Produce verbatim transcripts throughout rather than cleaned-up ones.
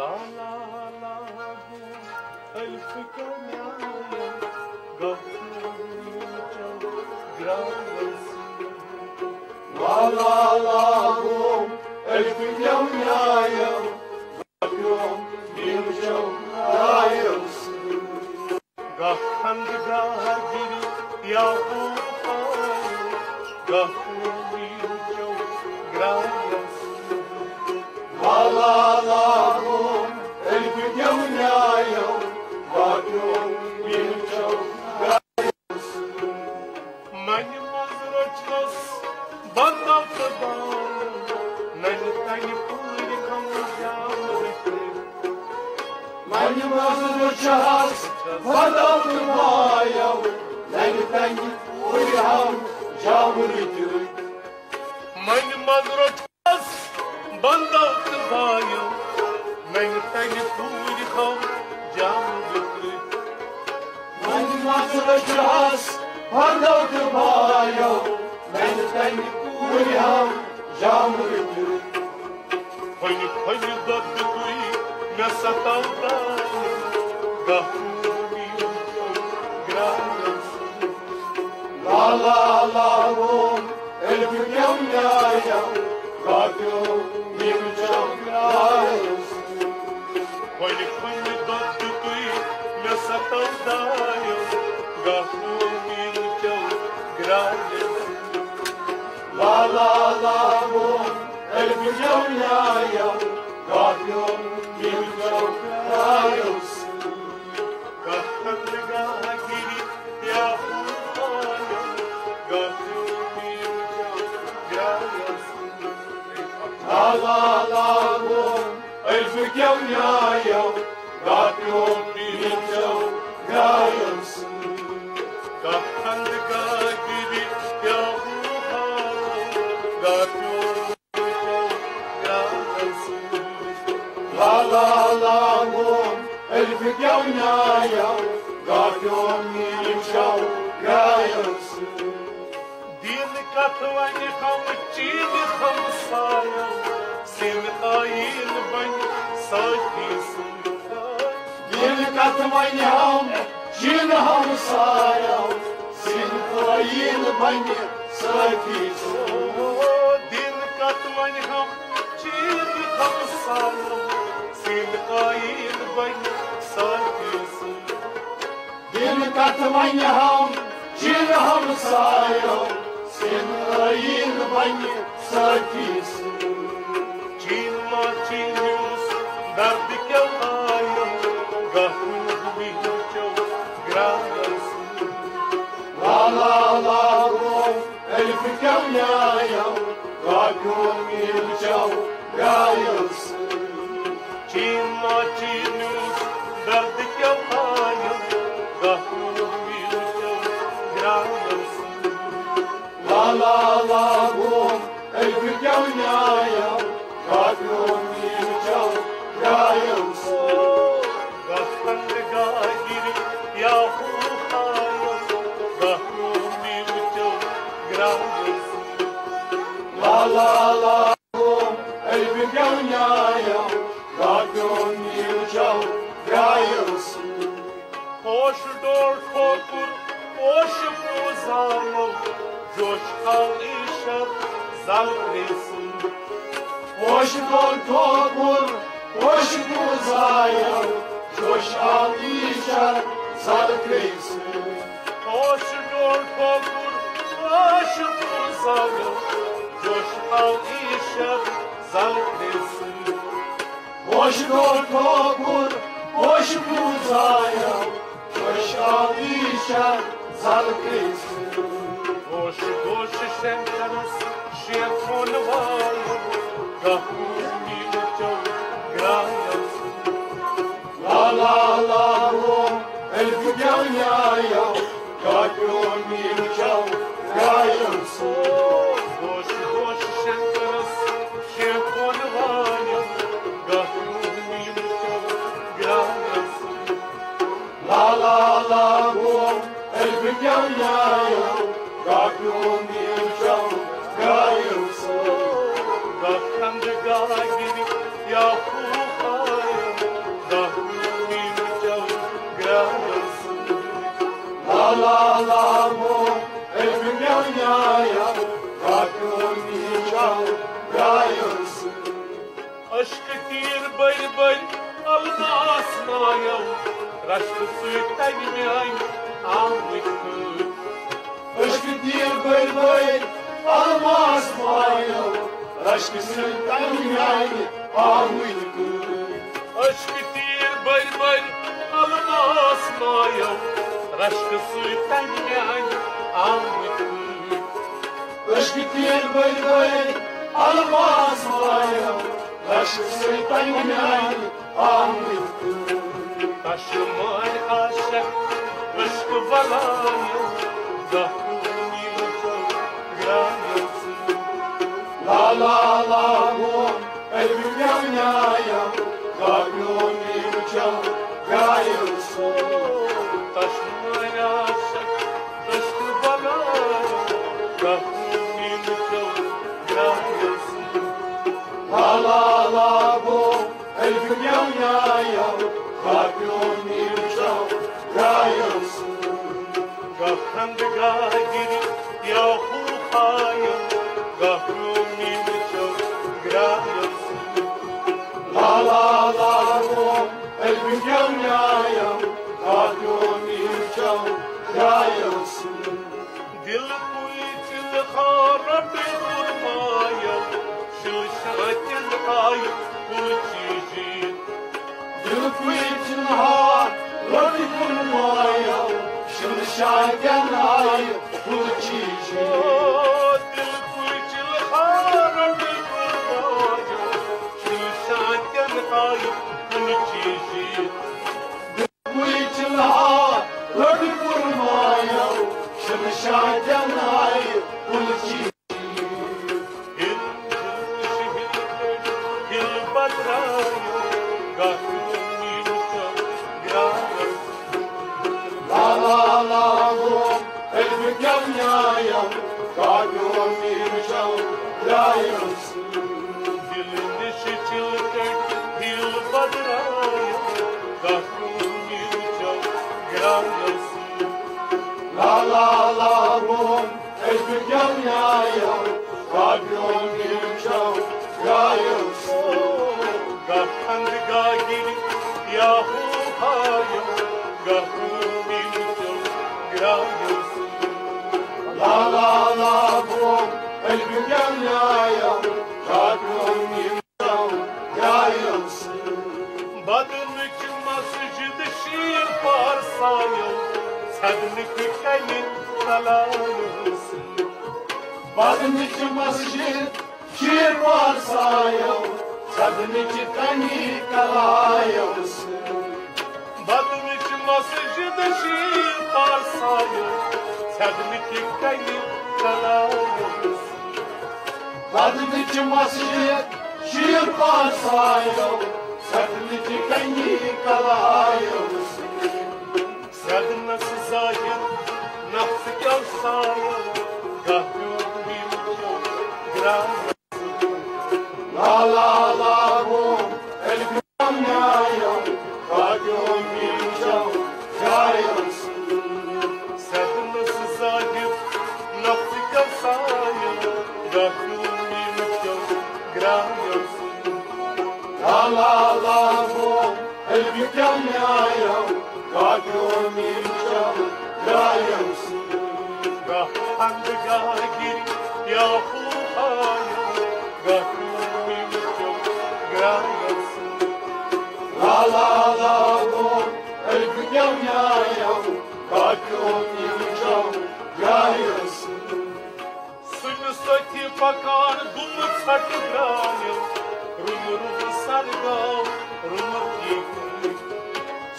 لا لا لا گوٚو ألفہٕ کیٛو نیٛاو، گاہ پیوٚو میٖرچو گرٛاوس۔ لا لا لا گوٚو ألفہٕ کیٛو نیٛاو، گاہ پیوٚو میٖرچو گرٛاوس۔ گاہ خنٛد گاہ گِرِ یا پوٗپایو، گاہ پیوٚو میٖرچو گرٛاوس۔ لا لا لا گوٚو ألفہٕ کیٛو نیٛاو، گاہ پیوٚو میٖرچو گرٛاوس۔ منہِ منٛز رٔچھس بدل تہٕ باو، ننہِ تنہِ پوٗرِ خمہٕ جام رٔٹِتھ۔ منہِ منٛز رٔچھس بدل تہٕ باو، ننہِ تنہِ پوٗرِ خمہٕ جام رٔٹِتھ۔ منہِ منٛز رٔچھس بدل تہٕ باو، ننہِ تنہِ پوٗرِ خمہٕ جام رٔٹِتھ۔ منہِ منٛز رٔچھس بدل تہٕ باو، ننہِ تنہِ پوٗرِ خمہٕ جام رٔٹِتھ۔ پھٔلۍ پھٔلۍ دۄدٕ تُہۍ مےٚ ستاو دایو، گاہ پیوٚو میٖرچو گرٛاوس۔ لا لا لا گوٚو ألفہٕ کیٛو نیٛاو، گاہ پیوٚو میٖرچو گرٛاوس۔ پھٔلۍ پھٔلۍ دۄدٕ تُہۍ مےٚ ستاو دایو، گاہ پیوٚو میٖرچو گرٛاوس۔ لا لا لا گوٚو ألفہٕ کیٛو نیٛاو، گاہ پیوٚو میٖرچو گرٛاوس۔ گاہ خنٛد گاہ گِرِ یا پوٗپایو، گاہ پیوٚو میٖرچو گرٛاوس۔ لا لا لا گوٚو ألفہٕ کیٛو نیٛاو، گاہ پیوٚو میٖرچو گرٛاوس۔ گاہ خنٛد گاہ گِرِ یا پوٗپایو، گاہ پیوٚو لا لا لا گوٚو ألفہٕ کیٛو نیٛاو، گاہ پیوٚو میٖرچو گرٛاوس۔ دِن کتھ ونہِ ہم چیٖنہٕ ہمسایو، سِن آیٖن بنہِ سٲتھی سُنٛد۔ دِن کتھ ونہِ ہم چیٖنہٕ ہمسایو، سِن آیٖن بنہِ سٲتھی سُنٛد۔ دِن کتھ ونہِ ہم چیٖنہٕ ہمسایو، سِن آیٖن بنہِ سٲتھی سُنٛد۔ دِن کتھ ونہِ ہم چیٖنہٕ ہمسایو، سِن آیٖن بنہِ سٲتھی سُنٛد۔ چیٖن ما چیٖنیوس درد کیٛو آیو، گاہ پیوٚو میٖرچو گرٛاوس۔ لا لا لا گوٚو ألفہٕ کیٛو نیٛاو، گاہ پیوٚو میٖرچو گرٛاوس۔ چیٖن ما چیٖنیوس درد کیٛو آیو، گاہ پیوٚو میٖرچو گرٛاوس۔ لا لا لا گوٚو ألفہٕ کیٛو نیٛاو، گاہ پیوٚو میٖرچو گرٛاوس۔ گاہ خنٛد گاہ گِرِ یا پوٗپایو، گاہ پیوٚو میٖرچو گرٛاوس۔ لا لا لا گوٚو ألفہٕ کیٛو نیٛاو، گاہ پیوٚو میٖرچو گرٛاوس۔ پوشہٕ ڈول ٹھوکُر، پوشہٕ پوٗزایو، جوش آو ایشر زل ترٛیٚیہِ سُنٛد۔ پوشہٕ ڈول ٹھوکُر، پوشہٕ پوٗزایو، جوش آو ایشر زل ترٛیٚیہِ سُنٛد۔ پوشہٕ ڈول ٹھوکُر، پوشہٕ پوٗزایو، جوش آو ایشر زل ترٛیٚیہِ سُنٛد۔ پوشہٕ ڈول ٹھوکُر، پوشہٕ پوٗزایو، جوش آو ایشر زل ترٛیٚیہِ سُنٛد۔ گوش گوش شنکرس شیخون وایو، گاہ پیوٚو میٖرچو گرٛاوس۔ لا لا لا گوٚو ألفہٕ کیٛو نیٛاو، گاہ پیوٚو میٖرچو گرٛاوس۔ گوش گوش شنکرس شیخون وایو، گاہ پیوٚو میٖرچو گرٛاوس۔ لا لا لا گوٚو ألفہٕ کیٛو نیٛاو، گاہ پیوٚو میٖرچو گرٛاوس۔ لاگو ألفہِ گٮ۪ونیایو، کاپیو نیٖچو گرٛایو سۭتۍ۔ اشکہٕ تیٖر بٔرۍ بٔرۍ الماس مایو، رشکہٕ سۭتۍ تَمہِ میٛانہِ آمٕتۍ پٲٹھۍ۔ اشکہٕ تیٖر بٔرۍ بٔرۍ الماس مایو، رشکہٕ سۭتۍ تَمہِ میٛانہِ آمٕتۍ پٲٹھۍ۔ اشکہٕ تیٖر بٔرۍ بٔرۍ الماس مایو، رشکہٕ سۭتۍ تَمہِ میٛانہِ آمٕتۍ پٲٹھۍ۔ اشکہٕ تیٖر بٔرۍ بٔرۍ الماس مایو، رشکہٕ سۭتۍ تَمہِ میٛانہِ آمٕتۍ پٲٹھۍ۔ تشمار عاشق عشق بلایو، گہرو نیٖلچو گرٛایو سۭتۍ۔ لالا لاگو ألفہِ گٮ۪ونیایو، کاپیو نیٖلچو گرٛایو سۭتۍ۔ تشمار عاشق عشق بلایو، گہرو نیٖلچو گرٛایو سۭتۍ۔ لالا لاگو ألفہِ گٮ۪ونیایو، کاپیو نیٖلچو گرٛایو سۭتۍ۔ گاہ کھنٛڈ گاہ گِرِ یا ہوٗ ہایو، گہرو نیٖلچو گرٛایو سۭتۍ۔ لالا لاگو ألفہِ گٮ۪ونیایو، کاپیو نیٖلچو گرٛایو سۭتۍ۔ دِل پُلچِل ہا رۄٹہٕ کُرمایو، شِلہٕ شاتٮ۪ن آیہِ پُلچہِ جیٖت۔ دِل پُلچِل ہا رۄٹہٕ کُرمایو، شِلہٕ شاتٮ۪ن آیہِ پُلچہِ جیٖت۔ او، دِل پُلچِل ہا رۄٹہٕ کُرمایو، شِلہٕ شاتٮ۪ن آیہِ پُلچہِ جیٖت۔ پُلچِل ہا رۄٹہٕ کُرمایو، شِلہٕ شاتٮ۪ن آیہِ پُلچہِ۔ ہِل، ہِل، ہِل، ہِل بدرایو، گہرو نیٖلچو گرٛایو۔ لالا لاگو ألفہِ گٮ۪ونیایو، کاپیو نیٖلچو گرٛایو سۭتۍ۔ دِل نِش چِل کٔٹۍ ہِل بدرایو، گہرو نیٖلچو گرٛایو سۭتۍ۔ لالا لاگو ألفہِ گٮ۪ونیایو، کاپیو نیٖلچو گرٛایو سۭتۍ۔ گاہ کھنٛڈ گاہ گِرِ یا ہوٗ ہایو، گہرو نیٖلچو گرٛایو سۭتۍ۔ لالا لاگو ألفہِ گٮ۪ونیایو، کاپیو نیٖلچو گرٛایو سۭتۍ۔ بدنٕچ مسجد شیٖر پارسایو، ژھٮ۪دنہٕ کہِ کنہِ کلایو سۭتۍ۔ بدنٕچ مسجد شیٖر پارسایو، ژھٮ۪دنٕچ کنہِ کلایو سۭتۍ۔ بدنٕچ مسجد شیٖر پارسایو، ژھٮ۪دنہٕ کہِ کنہِ کلایو سۭتۍ۔ بدنٕچ مسجد شیٖر پارسایو، ژھٮ۪دنٕچ کنہِ کلایو سۭتۍ۔ ژھٮ۪دنس ظٲہِر نفسہٕ کٮ۪و سایو، گاہ پیوٚو نیٖلچو گرٛایو۔ لالا لاگو ألفہِ گٮ۪ونیایو، کاپیو نیٖلچو گرٛایو سۭتۍ۔ ژھٮ۪دنس ظٲہِر نفسہٕ کٮ۪و سایو، گاہ پیوٚو نیٖلچو گرٛایو سۭتۍ۔ لالا لاگو ألفہِ گٮ۪ونیایو، کاپیو نیٖلچو گرٛایو سۭتۍ۔ گاہ کھنٛڈ گاہ گِرِ یا ہوٗ ہایو، گاہ پیوٚو نیٖلچو گرٛایو سۭتۍ۔ لالا لاگو ألفہِ گٮ۪ونیایو، کاپیو نیٖلچو گرٛایو سۭتۍ۔ سُنہِ سۭتۍ پکان گُمہٕ ژھٹہٕ درٛایو، روٚمہٕ روٚمہٕ سرگام روٚمُت ییٚتہِ۔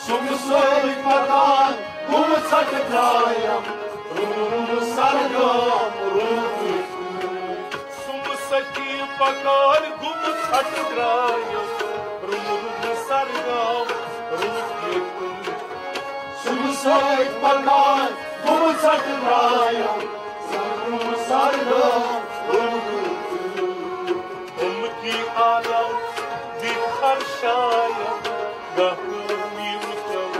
سُنہِ سۭتۍ پکان گُمہٕ ژھٹہٕ درٛایو، روٚمہٕ روٚمہٕ سرگام روٚمُت ییٚتہِ۔ سُنہِ سۭتۍ پکان گُمہٕ ژھٹہٕ درٛایو، روٚمہٕ روٚمہٕ سرگام روٚمُت ییٚتہِ۔ سُنہِ سۭتۍ پکان گُمہٕ ژھٹہٕ درٛایو، سرگام روٚمُت۔ اُمکی آلو دِ خرشایو، گہرو نیٖلچو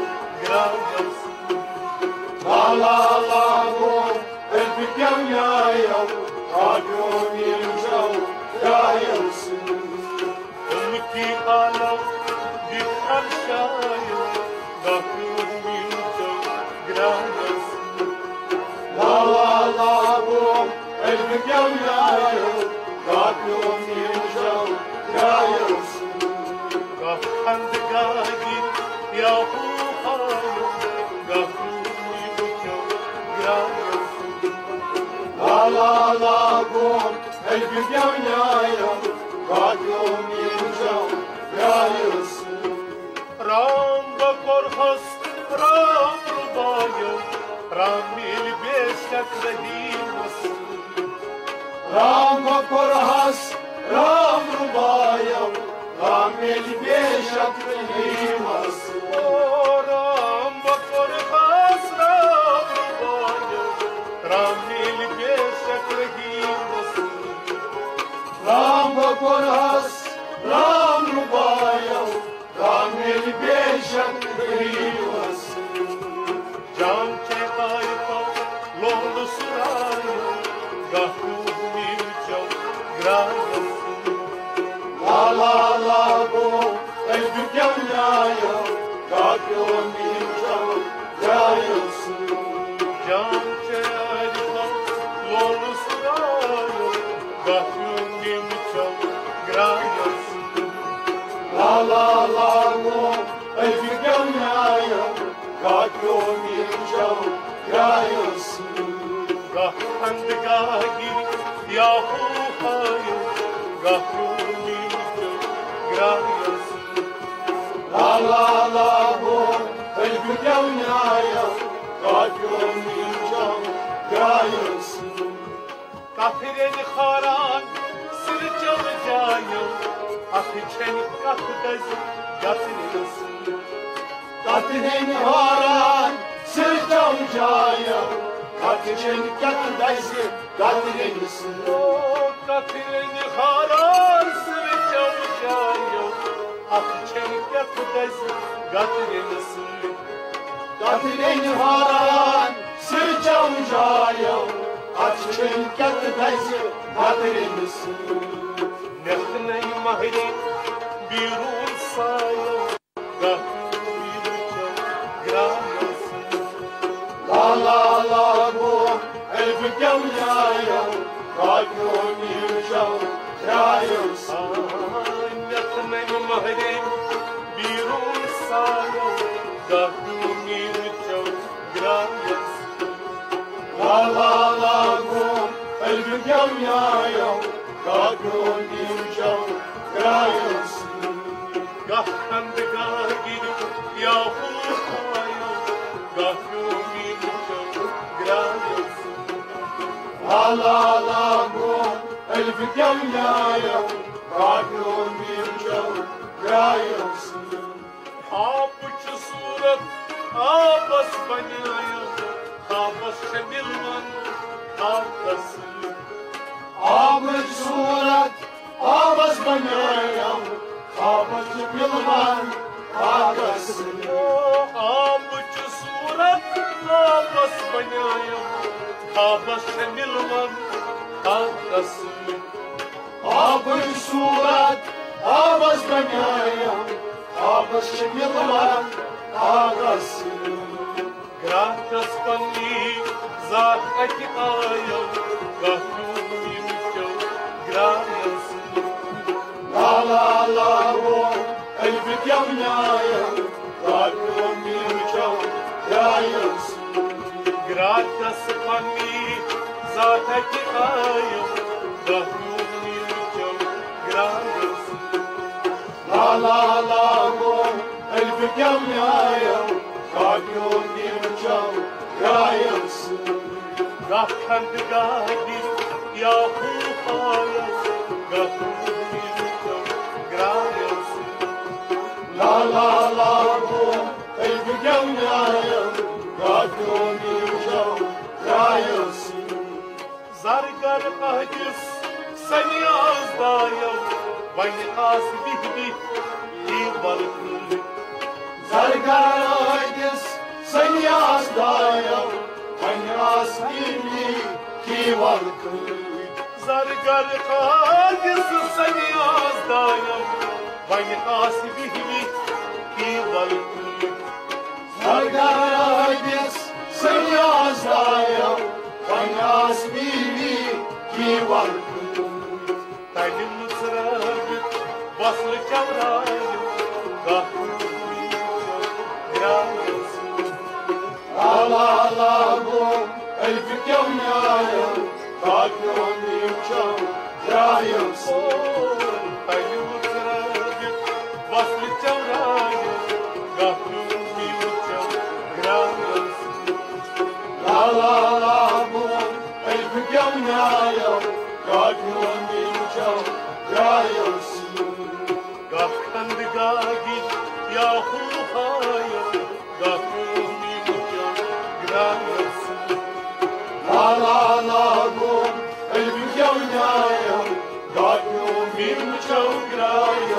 گرٛایو سۭتۍ۔ لالا لالا گٮ۪ونایو، گاٹیو میٖرچو درٛایو سُہ۔ رام بہٕ کوٚرہس رام رُبایو، رام میلہِ بے شک رحیمس۔ رام بہٕ کوٚرہس رام رُبایو، رام میلہِ بے شک رحیمس۔ او رام بہٕ کوٚرہس رام رُبایو، رام میلہِ بے شک رحیمس۔ رام بہٕ کوٚرہس رام رُبایو، رام میلہِ بے شک رحیمس۔ جان چے آیہِ تو لولہٕ سُرایو، گاہ پیوٚو میٖرچو گرٛایس۔ لالا لاگو أزیُک گٮ۪ونایو، گاہ پیوٚو میٖرچو گرٛایس۔ جان چے آیہِ تو لولہٕ سُرایو، گاہ پیوٚو میٖرچو گرٛایس۔ لالا لاگو أزیُک گٮ۪ونایو، گاہ پیوٚو میٖرچو گرٛایس۔ گاہ اندگاہی یا ہوہایو، گاہ پیوٚو میٖرچو گرٛایس۔ لالا لاگو أزیُک گٮ۪ونایو، گاہ پیوٚو میٖرچو گرٛایس۔ کتھٕ رینہِ ہاران سِرچو جایو، اتھٕ چھنہِ کتھ دزِ گترِ سۭتۍ۔ کتھٕ رینہِ ہاران سِرچو جایو، اتھٕ چھنہِ کتھ دزِ گترِ سۭتۍ۔ او کتھٕ رینہِ ہاران سِرچو جایو، اتھٕ چھنہِ کتھ دزِ گترِ سۭتۍ۔ کترِ ہاران سِرچو جایو، اتھ چھُنہٕ کیٛاہ دزِ نظرِ سۭتۍ۔ نٮ۪تھ نَے مہرِ بیٖروٗن سایو، گَتھ بیٖروٗچو گرٛایو سۭتۍ۔ لالا لاگو ألفہِ گٮ۪ونایو، باقیو نیٖرچو گرٛایو سۭتۍ۔ نٮ۪تھ نَے مہرِ بیٖروٗن سایو، گَتھ نیٖرچو گرٛایو سۭتۍ۔ لالا لاگو ألفہِ گٮ۪ونایو، باقیو نیٖرچو گرٛایو سۭتۍ۔ گاہ کند گاہ گِرِ یا ہوٗ آیو، گاہ پیوٚو میٖرچو گرٛایو سۭتۍ۔ لالا لاگو ألفہِ گٮ۪ونایو، گاہ پیوٚو میٖرچو گرٛایو سۭتۍ۔ آبٕچ صوٗرت آبس بنیایو، آبس چھِ مِلوان آبس سۭتۍ۔ آبٕچ صوٗرت آبس بنیایو، آبس چھِ مِلوان آبس سۭتۍ۔ آبٕچ صوٗرت آبس بنیایو، آبس چھِ مِلوان آبس سۭتۍ۔ آبٕچ صوٗرت آبس بنیایو، آبس چھِ مِلوان آبس سۭتۍ۔ گرٛاکس پننی ذات اَتہِ آیو، گاہ پیوٚو میٖرچو گرٛایو سۭتۍ۔ لالا لاگو ألفہِ گٮ۪ونایو، گاہ پیوٚو میٖرچو گرٛایو سۭتۍ۔ گرٛاکس پننی ذات اَتہِ آیو، گاہ پیوٚو میٖرچو گرٛایو سۭتۍ۔ لالا لاگو ألفہِ گٮ۪ونایو، گاہ پیوٚو میٖرچو گرٛایو سۭتۍ۔ گاہ کھنٛڈ گاہ گِرِ یا ہوٗ آیو، گاہ پیوٚو میٖرچو گرٛایو سۭتۍ۔ لالا لاگو ألفہِ گٮ۪ونایو، گاہ پیوٚو میٖرچو گرٛایو سۭتۍ۔ زرگر أہدِس سنیاس دایو، وۄنۍ آس وِہۍ وِہۍ یی ولہٕ کۭتۍ۔ زرگر أہدِس سنیاس دایو، وۄنۍ آس وِہۍ وِہۍ یی ولہٕ کۭتۍ۔ زرگر أہدِس سنیاس دایو، وۄنۍ آس وِہۍ وِہۍ یی ولہٕ کۭتۍ۔ زرگر أہدِس سنیاس دایو، وۄنۍ آس وِہۍ وِہۍ یی ولہٕ کۭتۍ۔ تَلہِ مٕژرٲوِتھ وصلہٕ چورایو، گاہ پیوٚو میٖرچو گرٛایو سۭتۍ۔ لالا لاگو ألفہِ گٮ۪ونایو، گاہ پیوٚو میٖرچو گایو سُہ۔ تَلہِ وُژرٲوِتھ وصلہِ چَوراے، گاہ پیوٚو میٖمہٕ چَو گرٛایو سُہ۔ لا لا لا گوٚو ألفہٕ گٮ۪ونایو، گاہ پیوٚو میٖمہٕ چَو گرٛایو سُہ۔ گاہ کھنٛد گاگِج یا ہُلہایو، گاہ پیوٚو میٖمہٕ چَو گرٛایو سُہ۔ لا لا لا گوٚو ألفہٕ گٮ۪ونایو، گاہ پیوٚو میٖمہٕ چَو گرٛایو